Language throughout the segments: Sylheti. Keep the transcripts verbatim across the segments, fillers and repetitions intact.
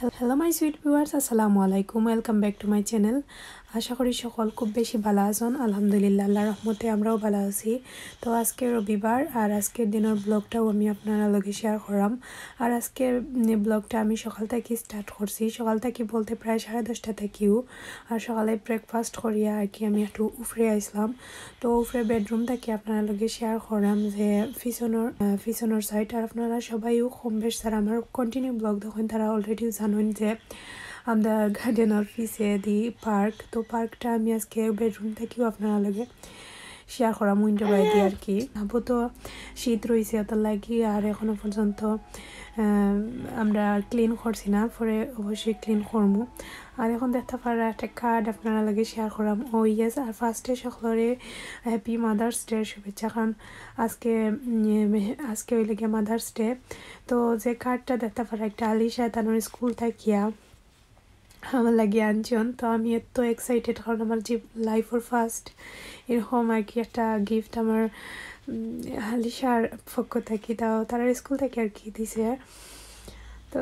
Hello my sweet viewers, আসসালামু আলাইকুম, welcome back to my channel। আশা করি সকল খুব বেশি ভালা আছইন। আলহামদুলিল্লাহ, আল্লাহর রহমতে আমরাও ভালা আছি। তো আজকে রবিবার, আর আজকের দিনর ব্লগটাও আমি আপনারার লগে শেয়ার করাম। আর আজকের, উম, ব্লগটা আমি সকাল থাকি স্টার্ট করছি, সকাল থাকি বলতে প্রায় সাড়ে দশটা থাকিউ। আর সকালে ব্রেকফাস্ট করিয়া আর কি আমি একটু উপরে আইছলাম। তো উপরে বেডরুম থাকি আপনারার লগে শেয়ার করাম যে পিছনর, আহ, পিছনর সাইড। আর আপনারা সবাইও কম বেশ যারা আমার কন্টিনিউ ব্লগ দেখইন, তারা অলরেডি জানইন যে আমরার গার্ডেনর পিছেদি পার্ক। তো পার্কটা আমি আজকে বেডরুম থাকিও আপনারার লগে শেয়ার করাম উইন্ডো বাইদি আর কি। আবু তো শীত রইছে, অতার লাগি আর এখনো পর্যন্ত, আহ, আমরা ক্লিন করছি না, পরে অবশ্যই ক্লিন করমু। আর এখন দেখতা পাররা একটা কার্ড আপনারার লগে শেয়ার করাম। ও ইয়েস, আর ফার্স্টে সকলরে হ্যাপি মাদার্স ডের শুভেচ্ছা, কারণ আজকে, উম, আজকে অইলো গিয়া মাদার্স ডে। তো যে কার্ডটা দেখতা পাররা, একটা আলিশা তানর স্কুল থাকিয়া আমার লাগি আনছইন। তো আমি এত এক্সাইটেড, কারণ আমার যে লাইফর ফার্স্ট এরকম আর কি একটা গিফট আমার, উম, আলিশার পক্ষ থাকি, তাও তারার স্কুল থাকি আর কি দিছে। তো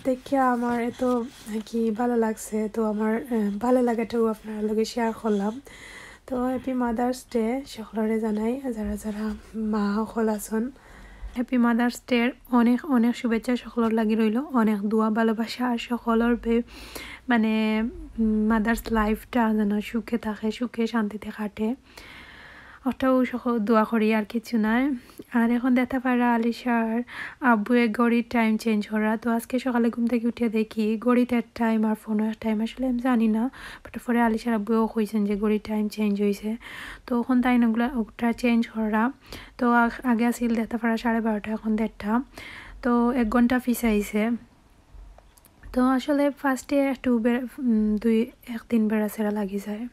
দেখিয়া আমার এত আর কি ভালা লাগছে। তো আমার, আহ, ভালা লাগাটাও আপনারার লগে শেয়ার করলাম। তো হ্যাপি মাদার্স ডে সকলরে জানাই, যারা যারা মা সকল আছইন। হ্যাপি মাদার্স ডের অনেক অনেক শুভেচ্ছা সকলর লাগি রইলো, অনেক দোয়া ভালোবাসা, আর সকলর বে-, মানে, উম, মাদার্স লাইফটা যেন সুখে থাকে, সুখে শান্তিতে কাটে, ওটাও সকল দোয়া করি, আর কিছু নাই। আর এখন দেখতা পাররা আলিশার আব্বুয়ে ঘড়ির টাইম চেঞ্জ করা। তো আজকে সকালে ঘুম থাকি উঠিয়া দেখি ঘড়িত এক টাইম আর ফোনো এক টাইম, আসলে আমি জানি না, বাট পরে আলিশার আব্বুয়েও কইছইন যে ঘড়ির টাইম চেঞ্জ অইছে। তো এখন তাইন ওগুলা, ওটা চেঞ্জ করা। তো আগ-, আগে আছিল দেখতা পাররা সাড়ে বারোটা, এখন দেড়টা। তো এক ঘন্টা পিছাইছে। তো আসলে ফার্স্টে একটু বে-, উম, দুই এক দিন বেড়াছেড়া লাগি যায়।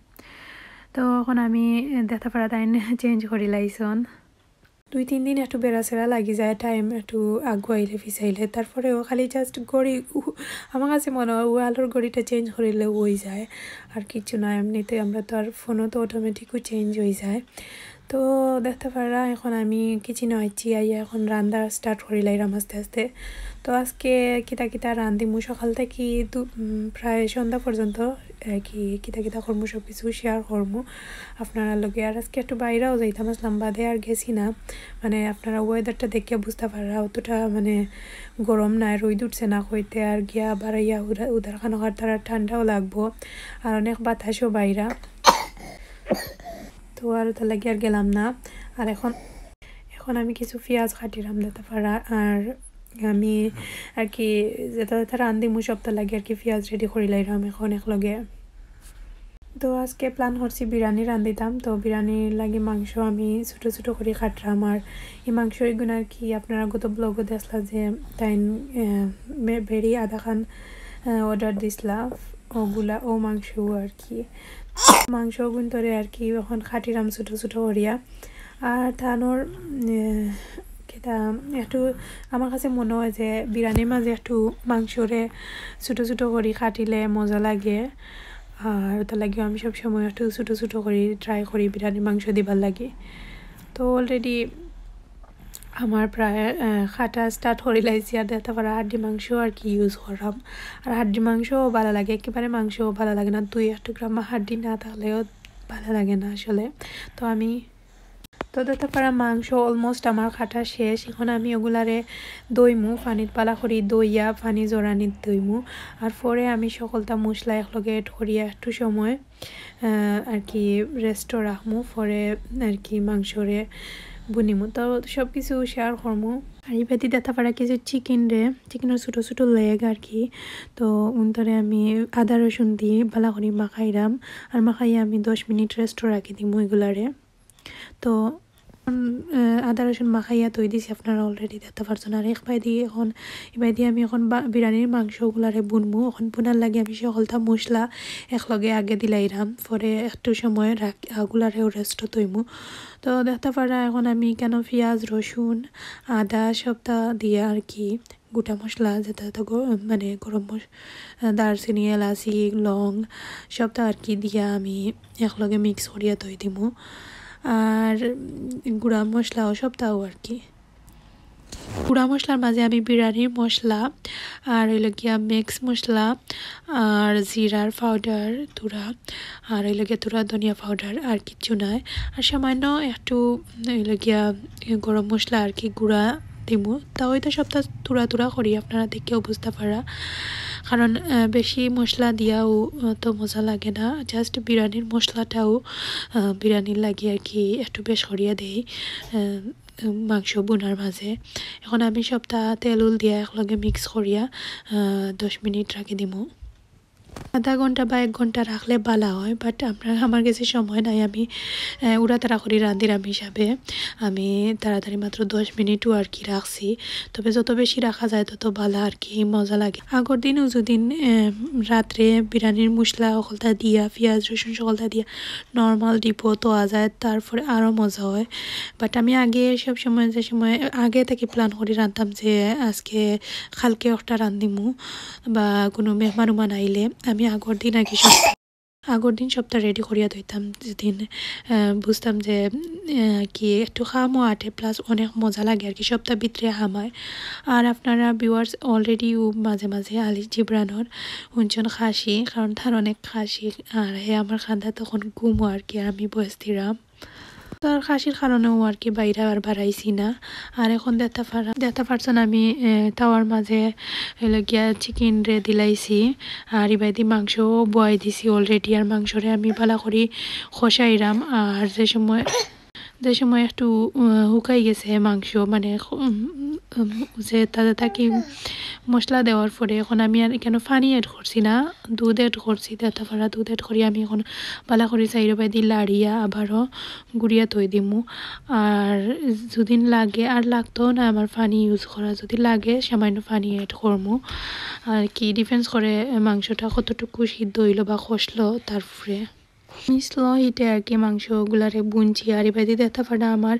তো এখন আমি দেখতা পাররা তাইন চেঞ্জ করিলাইছইন। দুই তিন দিন একটু বেড়াছেড়া লাগি যায়, টাইম একটু আগুয়াইলে পিছাইলে, তারপরেও খালি জাস্ট ঘড়ি উ-, আমার কাছে মনে হয় ওয়ালর ঘড়িটা চেঞ্জ করিলে অই যায়, আর কিচ্ছু না। এমনিতে আমরা তো আর ফোনো তো অটোমেটিকও চেঞ্জ অই যায়। তো দেখতা পাররা এখন আমি কিচেনো আইছি, আইয়া এখন রান্না স্টার্ট করিলাইরাম আস্তে আস্তে। তো আজকে কিতা কিতা রান্ধিমু, সকাল থাকি দু-, উম, প্রায় সন্ধ্যা পর্যন্ত আর কি কিতা কিতা করমু সব কিছু শেয়ার করমু আপনারার লগে। আর আজকে একটু বাইরেও যাইতাম আছলাম, বাদে আর গেছি না। মানে আপনারা ওয়েদারটা দেখিয়া বুঝতা পাররা অতটা মানে গরম নাই, রইদ উঠছে না কইতে, আর গিয়া বারাইয়া উদার খানো খার তারা ঠান্ডাও লাগবো, আর অনেক বাতাসও বাইরা। তো আর অতার লাগি আর গেলাম না। আর এখন, এখন আমি কিছু পিয়াজ কাটিরাম দেখতা পাররা, আর আমি আর কি যেটা যেটা রান্ধিমু সবটা লাগি আর কি পিয়াজ রেডি করিলাইরাম এখন একলগে। তো আজকে প্ল্যান করছি বিরিয়ানি রান্ধিতাম। তো বিরিয়ানির লাগি মাংস আমি ছোট ছোট করি কাটরাম। আর এই মাংস এগুন আর কি আপনারা গত ব্লগও দেখলা যে তাইন, আহ, মে-, বেরি আধা খান, আহ, অর্ডার দিছলা, ওগুলা, ও মাংস আর কি। মাংস ওগুন তরে আর কি এখন কাটিরাম ছোট ছোট করিয়া। আর তানোর, আহ, কিতা একটু আমার কাছে মনে হয় যে বিরিয়ানির মাঝে একটু মাংসরে ছোট ছোট করি কাটিলে মজা লাগে। আর অতার লাগিও আমি সবসময় একটু ছোট ছোট করি ট্রাই করি বিরিয়ানির মাংস দিবার লাগি। তো অলরেডি আমার প্রায়, আহ, কাটা স্টার্ট করিলাইছি। আর দেখতা পাররা হাড্ডি মাংস আর কি ইউজ করাম। আর হাড্ডি মাংসও ভালা লাগে, একেবারে মাংসও ভালা লাগে না, দুই এক টুকরা মা হাড্ডি না থাকলেও ভালা লাগে না আসলে। তো আমি তো দেখতা পাররা মাংস অলমোস্ট আমার কাটা শেষ। এখন আমি ওগুলারে ধইমু, পানিত ভালা করি ধইয়া পানি জড়ানি ধইমু। আর পরে আমি সকলতা মশলা একলগে অ্যাড করিয়া একটু সময়, আহ, আর কি রেস্টও রাখমু, পরে আর কি মাংসরে বুনিমু। তো সব কিছু শেয়ার করমু। আর ইবাদি দেখতা পাররা কিছু চিকেন রে, চিকেনর ছোট ছোট লেগ আর কি। তো উন্তরে আমি আদা রসুন দি ভালা করি মাখাইরাম। আর মাখাইয়া আমি দশ মিনিট রেস্টও রাখি দিমু এগুলারে। তো, উম, আহ, আদা রসুন মাখাইয়া থই দিছি, আপনারা অলরেডি দেখতা পারছইন। আর এক বায়দি এখন, ইবায়দি আমি এখন বা-, বিরিয়ানির মাংসগুলারে বুনমু। এখন বুনার লাগি আমি সকলতা মশলা একলগে আগে দিলাইরাম, পরে একটু সময় রাখ-, ওগুলারেও রেস্টও থইমু। তো দেখতা পাররা এখন আমি কেন পিয়াজ, রসুন, আদা সবতা দিয়া আর কি গোটা মশলা যেটা তো গ-, মানে গরম মশ-, দারচিনি, এলাচি, লং সবটা আর কি দিয়া আমি একলগে মিক্স করিয়া থই দিমু। আর গুঁড়া মশলাও সবটাও আর কি। গুঁড়া মশলার মাঝে আমি বিরিয়ানির মশলা আর অইলো গিয়া মিক্স মশলা আর জিরার পাউডার থুড়া আর অইলো গিয়া থুড়া ধনিয়া পাউডার আর কিচ্ছু নাই। আর সামান্য একটু অইলো গিয়া গরম মশলা আর কি গুঁড়া দিমু। তা অইতো সবটা থুড়া থুড়া করি, আপনারা দেখিয়াউ বুঝতা পারা। কারণ, আহ, বেশি মশলা দিয়াও, আহ, তো মজা লাগে না। Just বিরিয়ানির মশলাটাও, আহ, বিরিয়ানির লাগি আর কি একটু বেশ করিয়া দেই, আহ, মাংস ভুনার মাঝে। এখন আমি সবটা তেল উল দিয়া একলগে মিক্স করিয়া, আহ, দশ মিনিট রাখি দিমু। আধা ঘন্টা বা এক ঘন্টা রাখলে ভালা হয়, but আমরা, আমার গেছে সময় নাই। আমি, আহ, উড়াতাড়া করি রান্ধিরাম হিসাবে আমি তাড়াতাড়ি মাত্র দশ মিনিটও আর কি রাখছি। তবে যত বেশি রাখা যায় তত ভালা আর কি, মজা লাগে। আগর দিনও যদি, আহ, রাত্রে বিরিয়ানির মশলা হকলতা দিয়া, পিয়াজ রসুন হকলতা দিয়া নর্মাল ডিপো তো আ যায়, তারপরে আরও মজা হয়। But আমি আগে সব সময়, যে সময় আগে থাকি প্ল্যান করি রানতাম যে আজকে, কালকে একটা রান্ধিমু বা কোনো মেহমান উমান আইলে, আমি আগর দিন আগে সব, আগর দিন সবটা রেডি করিয়া থইতাম। যেদিন, আহ, বুঝতাম যে, আহ, কি একটু খামও আটে, প্লাস অনেক মজা লাগে আর কি, সবটা ভিতরে হামায়। আর আপনারা ভিউয়ার্স অলরেডি মাঝে মাঝে আলি জিবরানর হুনছইন খাসি, কারণ তার অনেক খাসি, আর হে আমার কান্দাত তখন ঘুমো আর কি, আমি বয়স দিরাম। তার খাসির কারণেও আর কি বাইরে আর বাড়াইছি না। আর এখন দেখতা পারা, দেখতা পারছইন আমি, এ, তাওয়ার মাঝে অইলো গিয়া চিকেন রে দিলাইছি। আর ইবায়দি মাংসও বয়াই দিছি অলরেডি। আর মাংসরে আমি ভালা করি কষাইরাম। আর যে সময়, যে সময় একটু, আহ, হুকাই গেছে মাংস, মানে, উম, উম, যে তাজা থাকি মশলা দেওয়ার পরে এখন আমি আর এখানো পানি অ্যাড করছি না, দুধ অ্যাড করছি। দেখতা পারা দুধ অ্যাড করি আমি এখন ভালা করি চাইরোবায়দি লাড়িয়া আবারও গুড়িয়া থই দিমু। আর যদিন লাগে, আর লাগতো না আমার পানি ইউজ করা, যদি লাগে সামান্য পানি অ্যাড করমু। আর কি ডিপেন্ডস করে মাংসটা কতটুকু সিদ্ধ অইলো বা কষলো তারপরে। আমি স্লো হিটে আর কি মাংসগুলারে ভুনছি। আর ইবায়দি দেখতা পারা আমার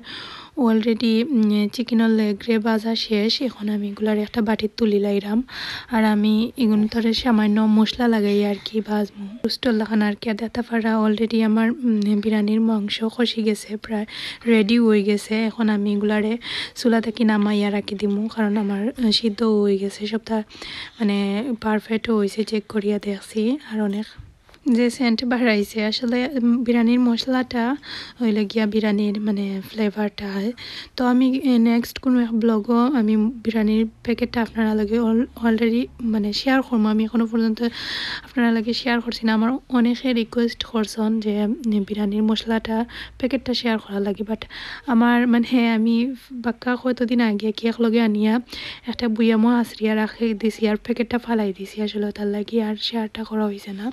অলরেডি, উম, চিকেনর লেগরে ভাজা শেষ। এখন আমি এগুলারে একটা বাটিত তুলি লাইরাম। আর আমি এগুন তারে সামান্য মশলা লাগাই আর কি ভাজমু। রোস্টর লাখান আর কি। আর দেখতা পারা অলরেডি আমার, উম, বিরিয়ানির মাংস কষি গেছে, প্রায় রেডি অই গেছে। এখন আমি এগুলারে চুলা থাকি নামাইয়া রাখি দিমু, কারণ আমার, আহ, সিদ্ধ অই গেছে সবটা, মানে, পারফেক্ট অইছে, চেক করিয়া দেখছি। আর অনেক যে সেন্ট বাড়াইছে আসলে, উম, বিরিয়ানির মশলাটা অইলো গিয়া বিরিয়ানির, মানে, ফ্লেভারটা হয়। তো আমি, এ, নেক্সট কোনো এক ব্লগও আমি বিরিয়ানির প্যাকেটটা আপনারা লগে অল-, অলরেডি, মানে, শেয়ার করমু। আমি এখনো পর্যন্ত আপনারা লগে শেয়ার করছি না। আমার অনেকে রিকোয়েস্ট করছইন যে, উম, বিরিয়ানির মশলাটা প্যাকেটটা শেয়ার করার লাগি, but আমার, মানে, আমি বাক্কা কতদিন আগে কি একলগে আনিয়া একটা বুয়ামও আছরিয়া রাখি দিছি, আর প্যাকেটটা ফালাই দিছি আসলে, তার লাগি আর শেয়ারটা করা অইছে না।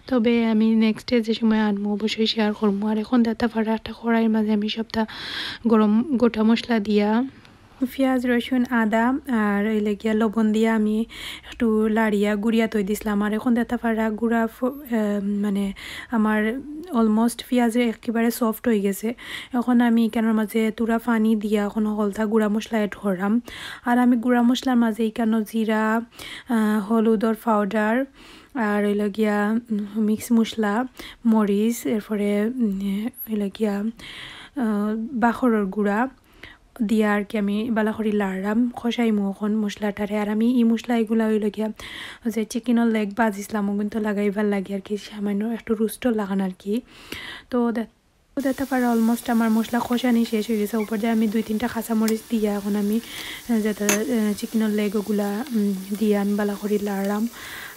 তবে আমি নেক্সটে যে সময় আনমু অবশ্যই শেয়ার করমু। আর এখন দেখতা পারা একটা কড়াইর মাঝে আমি সবটা গরম গোটা মশলা দিয়া, পিয়াজ, রসুন, আদা আর অইলো গিয়া লবণ দিয়া আমি একটু লাড়িয়া গুড়িয়া থই দিছলাম। আর এখন দেখতা পারা গুড়া ফ-, আহ, মানে, আমার অলমোস্ট পিয়াজ একেবারে সফট অই গেছে। এখন আমি এখানর মাঝে থুড়া পানি দিয়া এখন হকলতা গুড়া মশলা অ্যাড করলাম। আর আমি গুড়া মশলার মাঝে এখানো জিরা, আহ, হলুদর পাউডার, আর অইলো গিয়া, উম, মিক্স মশলা, মরিচ, এরপরে, উম, অইলো গিয়া, আহ, বাখরর গুড়া দিয়া আর কি আমি ভালা করি লাড়লাম, কষাইমু এখন মশলাটারে। আর আমি ই মশলা এগুলা অইলো গিয়া যে চিকেনর লেগ ভাজিছলাম, ওগুন তো লাগাইবার লাগি আর কি, সামান্য একটু রোস্টর লাখান আর কি। তো দে-, তো দেখতা পারা অলমোস্ট আমার মশলা কষানি শেষ অই গেছে। উপর দিয়া আমি দুই তিনটা কাঁচামরিচ দিয়া এখন আমি, আহ, যেটা, আহ, চিকেনর লেগ ওগুলা, উম, দিয়া আমি ভালা করি লাড়লাম।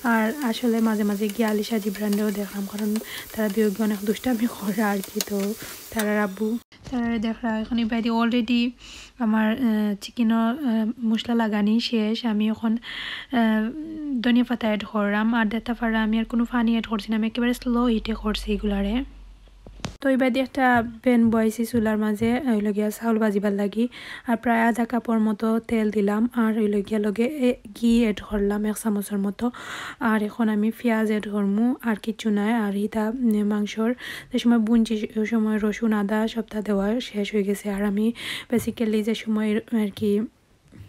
আর আসলে মাঝে মাঝে গিয়া আলিশা জিবরানরেও দেখলাম, কারণ তারা দুইওগি অনেক দুষ্টামি করে আর কি। তো তারার আব্বু তারারে দেখরা এখন ইবায়দি অলরেডি আমার, আহ, চিকেনর, আহ, মশলা লাগানি শেষ। আমি এখন, আহ, ধনিয়া পাতা অ্যাড করলাম। আর দেখতা পারা আমি আর কোনো পানি অ্যাড করছি না, আমি একেবারে স্লো হিটে করছি এগুলারে। তো ইবায়দি একটা প্যান বয়াইছি চুলার মাঝে, অইলো গিয়া চাউল ভাজিবার লাগি। আর প্রায় আধা কাপর মতো তেল দিলাম, আর অইলো গিয়া লগে এ-, ঘি অ্যাড করলাম এক চামচর মতো। আর এখন আমি পিয়াজ অ্যাড করমু, আর কিচ্ছু নাই। আর হিতা, উম, মাংসর যে সময় বুনছি, ওই সময় রসুন, আদা সবটা দেওয়া শেষ অই গেছে। আর আমি বেসিক্যালি যে সময় আর কি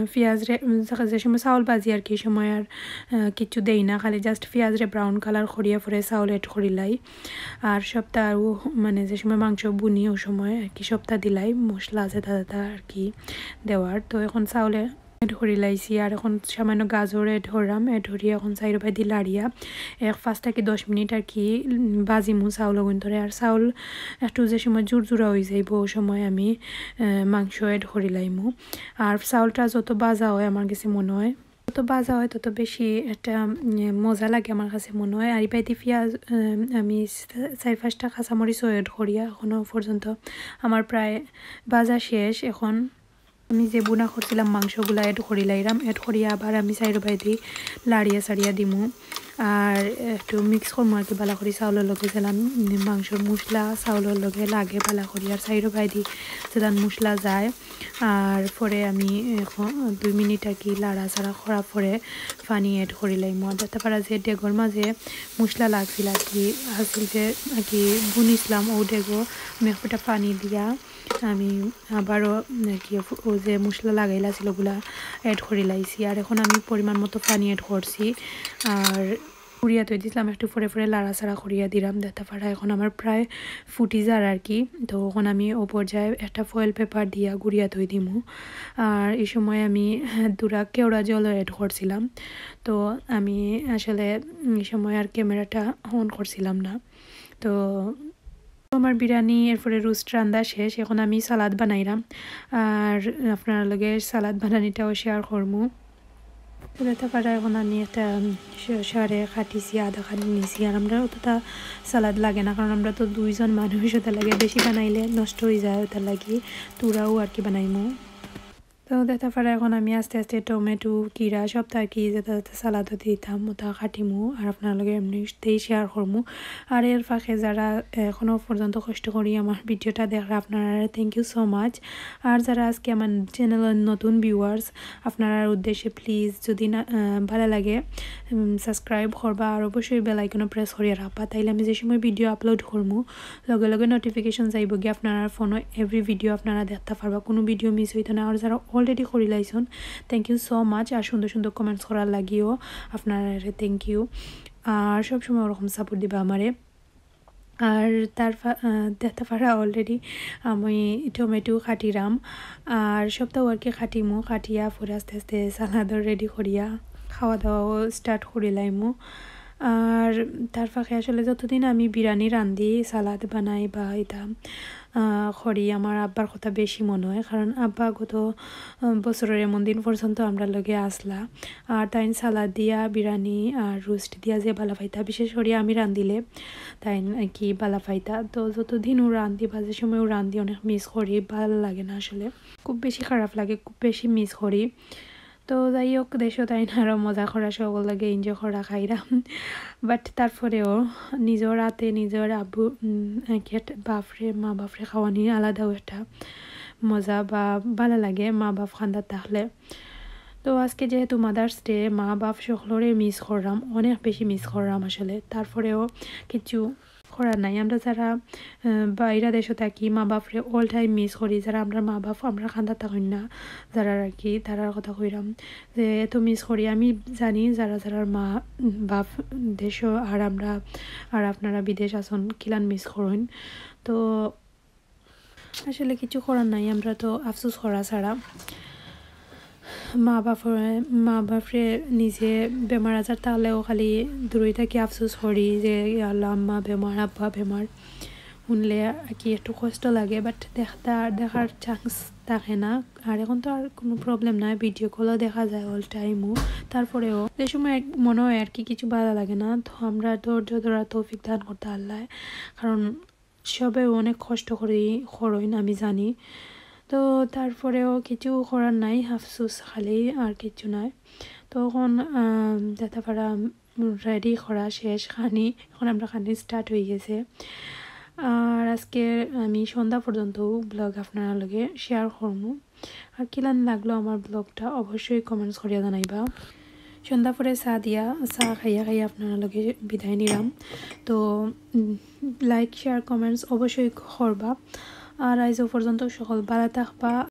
পিঁয়াজরে, উম, যে সময় চাউল ভাজি আর কি, ই সময় আর, আহ, কিচ্ছু দেই না, খালি just পিঁয়াজরে brown colour করিয়া পরে চাউল add করিলাই। আর সবটা আরও, মানে, যে সময় মাংস ভুনি, ও সময় আর কি সবটা দিলাই, মশলা আছে তা, তা আর কি দেওয়ার। তো এখন চাউলে add করিলাইছি, আর এখন সামান্য গাজর add করলাম, add করিয়া এখন চাইরোবায়দি লাড়িয়া এক পাঁচ থাকি দশ মিনিট আর কি, উম, ভাজিমু চাউল অগুইন্তরে। আর চাউল একটু যে সময় জুরজুরা অই যাইবো, ও সময় আমি, আহ, মাংস add করিলাইমু। আর চাউলটা যত ভাজা হয় আমার কাছে মনে হয়, যত ভাজা হয় তত বেশি একটা, উম, মজা লাগে আমার কাছে মনে হয়। আর ইবায়দি পিঁয়াজ, উম, আমি চা-, চাইর পাঁচটা কাঁচামরিচও add করিয়া এখনো পর্যন্ত আমার প্রায় ভাজা শেষ। এখন আমি যে ভুনা করছিলাম মাংসগুলা add করিলাইরাম, add করিয়া আবার আমি চাইরোবায়দি লাড়িয়া চাড়িয়া দিমু। আর একটু mix করমু আর কি ভালা করি চাউলর লগে, যেলান মাংসর মশলা চাউলর লগে লাগে ভালা করি। আর চাইরোবায়দি যেলান মশলা যায়, আর পরে আমি এখন দুই মিনিট আর কি লাড়াচাড়া করার পরে পানি add করিলাইমু। আর দেখতা পারা যে ডেগর মাঝে মশলা লাগছিল আর কি, আছিল যে আর কি ভুনিছিলাম, ও ডেগো আমি একটা পানি দিয়া আমি আবারও আর কি ও যে মশলা লাগাইলা আছিল ওগুলা add করিলাইছি। আর এখন আমি পরিমাণ মতো পানি add করছি। আর গুড়িয়া থই দিছিলাম, একটু পরে পরে লাড়াচাড়া করিয়া দিলাম। দেখতা পারা এখন আমার প্রায় ফুটি যার আর কি। তো এখন আমি ও পর্যায়ে একটা foil paper দিয়া গুড়িয়া থই দিমু। আর ই সময় আমি দুরা কেওড়া জলও add করছিলাম। তো আমি আসলে ই সময় আর camera টা on করছিলাম না। তো আমার বিরিয়ানি, এরপরে roast রান্দা শেষ। এখন আমি সালাদ বানাইরাম, আর আপনারার লগে সালাদ বানানিটাও share করমু। তো দেখতা পারা এখন আমি একটা, উম, শ-, সারে কাটিছি, আধা কাটি নিছি। আর আমরা অতটা সালাদ লাগে না, কারণ আমরা তো দুইজন মানুষ, ওটার লাগি বেশি বানাইলে নষ্ট অই যায়, ওটার লাগি থুড়াউ আর কি বানাইমু। তো দেখতা পারা এখন আমি আস্তে আস্তে টমেটো, কিরা সবতা আর কি যেটা যেটা সালাদো দিতাম, ওটা কাটিমু, আর আপনারার লগে এমনিতেই share করমু। আর এর ফাঁকে যারা এখনো পর্যন্ত কষ্ট করি আমার video টা দেখরা, আপনারারে thank you so much। আর যারা আজকে আমার channel এর নতুন viewers, আপনারার উদ্দেশ্যে please যদি না, আহ, ভালা লাগে, উম, subscribe করবা, আর অবশ্যই bell icon ও press করিয়া রাখবা, তাইলে আমি যে সময় video upload করমু, লগে লগে notification যাইবো গিয়া আপনারার ফোনো, every video আপনারা দেখতা পারবা, কোনো video miss অইতো না। আর যারা already করিলাইছন, thank you so much। আর সুন্দর সুন্দর comments করার লাগিও আপনারারে thank you। আর সবসময় ওরকম support দিবা আমারে। আর তার ফা-, আহ, দেখতা পারা already আমি টমেটো কাটিরাম, আর সবতাও আর কি কাটিমু, কাটিয়া পরে আস্তে আস্তে সালাদও ready করিয়া খাওয়া দাওয়াও start করিলাইমু। আর তার ফাঁকে আসলে যতদিন আমি বিরিয়ানি রান্ধি, সালাদ বানাই বা ইতা, আহ, করি, আমার আব্বার কথা বেশি মনো অয়, কারণ আব্বা গত, আহ, বছরর এমন দিন পর্যন্ত আমরার লগে আছলা। আর তাইন সালাদ দিয়া, বিরিয়ানি আর roast দিয়া যে ভালা পাইতা, বিশেষ করি আমি রান্ধিলে তাইন কি ভালা পাইতা। তো যতদিনও রান্ধি বা যে সময়ও রান্ধি, অনেক miss করি, ভালা লাগে না আসলে, খুব বেশি খারাপ লাগে, খুব বেশি miss করি। তো যাই হোক, দেশো তাইন আরও মজা করা, সকল লগে enjoy করা, খাইরাম। But তারপরেও নিজর আতে নিজর আব্বু, উম, একে বাফরে, মা বাফরে খাওয়ানি আলাদাও একটা মজা বা ভালা লাগে মা বাফ খান্দাত থাকলে। তো আজকে যেহেতু Mother's Day, মা বাফ সকলরে miss কররাম, অনেক বেশি miss কররাম আসলে। তারপরেও কিছু করার নাই। আমরা যারা, আহ, বাইরা দেশো থাকি, মা বাফরে all time miss করি। যারা আমরার মা বাফ আমরার খান্দাত থাকইন না, যারা আর কি, তারার কথা কইরাম যে এত miss করি। আমি জানি যারা যারার মা, উম, বাফ দেশো আর আমরা, আর আপনারা বিদেশ আছন, কিলান miss করইন। তো আসলে কিছু করার নাই, আমরা তো আফসোস করা ছাড়া। মা বাফরে, মা বাফরে নিজে বেমার আজার থাকলেও খালি দূরই থাকি আফসোস করি যে, "ইয়া আল্লাহ, আম্মা বেমার, আব্বা বেমার।" হুনলে আর কি একটু কষ্ট লাগে, but দেখতা, দেখার chance থাকে না। আর এখন তো আর কোনো problem নাই, video call ও দেখা যায় all time ও। তারপরেও যে সময় এক-, মনো অয় আর কি কিছু ভালা লাগে না, তো আমরা ধৈর্য ধরার তৌফিক দান করতা আল্লায়, কারণ সবে অনেক কষ্ট করি করইন, আমি জানি। তো তারপরেও কিছু করার নাই, আফসোস খালি, আর কিচ্ছু নাই। তো এখন, আম, দেখতা পারা ready করা শেষ খানি, এখন আমরা খানি start অই গেছে। আর আজকে আমি সন্ধ্যা পর্যন্ত vlog আপনারার লগে share করমু। আর কিলান লাগলো আমার vlog টা অবশ্যই comments করিয়া জানাইবা। সন্ধ্যা পরে চা দিয়া, চা খাইয়া খাইয়া আপনারার লগে বিদায় নিলাম। তো, উম, like, share, comments অবশ্যই করবা। আর আইজ পর্যন্ত সকল ভালা থাকবা,